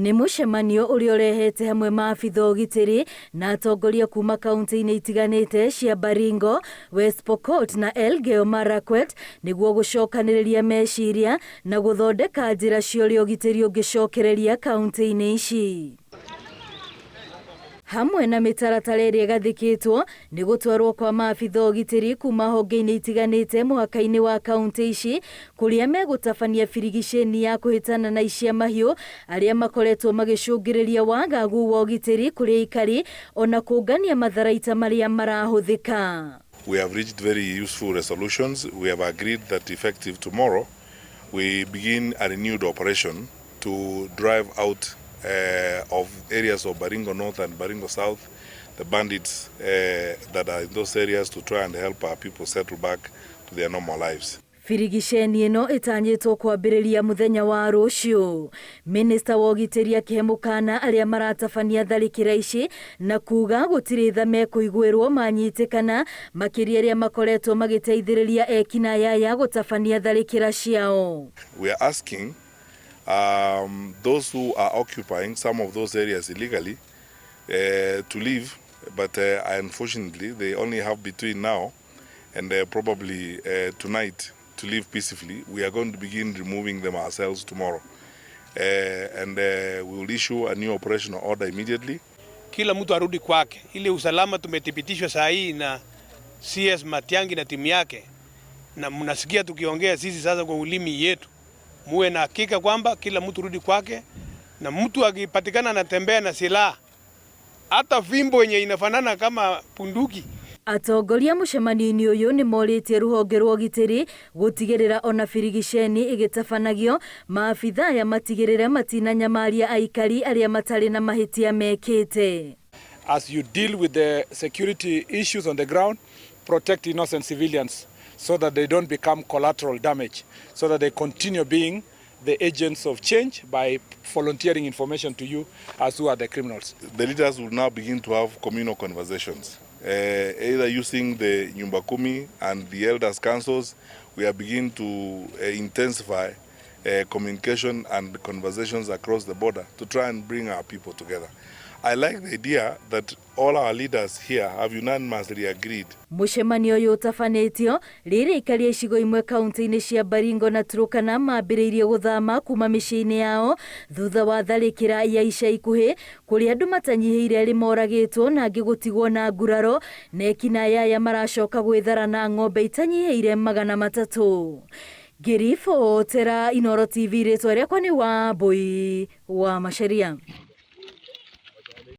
Nĩ mũcemanio ũrĩa ũrehete hamwe maabitha ũgitĩri na atongoria kuma kaunti-inĩ itiganĩte cia Baringo, West Pokot na Elgeyo Marakwet nĩguo gũcokanĩrĩria meciria na gũthondeka njĩra cia ũrĩa ũgitĩri ũngĩcokereria kaunti-inĩ ici. Hamwe na mĩtaratara ĩrĩa ĩgathĩkĩtwo nĩ gũtwarwo kwa maabitha ũgitĩri kuma honge-inĩ itiganĩte mũhaka-inĩ wa kaunti ici kũrĩa megũtabania birigiceni ya kũhĩtana na aici a mahiũ arĩa makoretwo magĩcũngĩrĩria wagagu wa ũgitĩri kũrĩ aikari ona kũngania matharaita marĩa marahũthĩka. We have reached very useful resolutions. We have agreed that effective tomorrow, we begin a renewed operation to drive out of areas of Baringo North and Baringo South the bandits that are in those areas to try and help our people settle back to their normal lives. Birigiceni ĩno ĩtanyĩtwo kwambĩrĩria mũthenya wa rũciũ. Minista wa ũgitĩri akĩhe mũkana arĩa maratabania tharĩkĩra ici na kuga gũtirĩ tha mekũiguĩrwo manyitĩkana, makĩria arĩa makoretwo magĩteithĩrĩria ekinaĩ aya gũtabania tharĩkĩra ciao. We are asking those who are occupying some of those areas illegally to leave, but unfortunately they only have between now and probably tonight to leave peacefully. We are going to begin removing them ourselves tomorrow. And we will issue a new operational order immediately. Kila mtu arudi kwake. Ile usalama tumethibitishwa saa hii na CS Matiang'i na timu yake, na mnasikia tukiongea sisi sasa kwa ulimi yetu, muwe na hakika kwamba kila mtu rudi kwake, na mtu akipatikana anatembea na silaha hata fimbo yenye inafanana kama bunduki. Atongoria mũcemanio-inĩ ũyũ nĩ morĩtie rũhonge rwa ũgitĩri gũtigĩrĩra ona birigiceni ĩgĩtabanagio maabitha aya matigĩrĩre matinanyamaria aikari arĩa matarĩ na mahĩtia mekĩte. As you deal with the security issues on the ground, protect innocent civilians so that they don't become collateral damage, so that they continue being the agents of change by volunteering information to you as who are the criminals. The leaders will now begin to have communal conversations, either using the Nyumba Kumi and the elders councils. We are beginning to intensify communication and conversations across the border to try and bring our people together. I like the idea that all our leaders here have unanimously agreed. Mũcemanio ũyũ ũtabanĩtio rĩrĩ aikari a icigo imwe kaunti-inĩ cia Baringo na Turkana mambĩrĩirie gũthama kuma mĩciĩ-inĩ yao thutha wa tharĩkĩra ya ica ikuhĩ kũrĩa andũ matanyihĩire erĩ moragĩtwo na angĩ gũtigwo na nguraro na ekinaĩ aya maracoka gwĩthara na ng'ombe itanyihĩire 300. Ngĩribotera Inooro TV, rĩtwa rĩakwa nĩ Wambui wa Macharia.